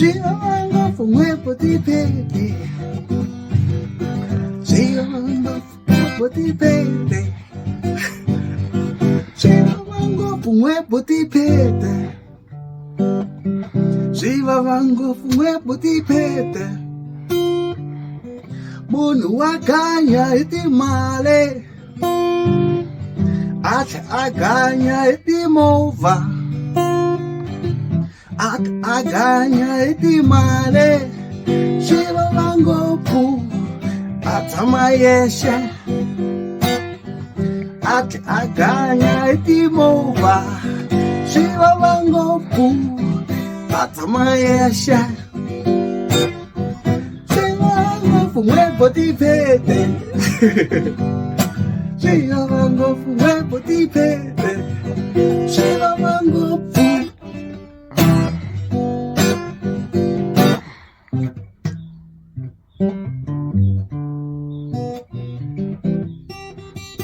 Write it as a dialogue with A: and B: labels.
A: Swi vava ngopfu n'we boti-phete. Swi vava ngopfu boti-phete. Swi vava ngopfu n'we boti-phete. Swi vava ngopfu n'we boti-phete. Munhu wa ganya hi timali a tlhe a ganya hi timovha a a ganya hi timali swi vava ngopfu a tshama yexe a tlhe a ganya hi timovha swi vava ngopfu a tshama yexe swi vava ngopfu n'we boti-phete swi vava ngopfu n'we boti-phete.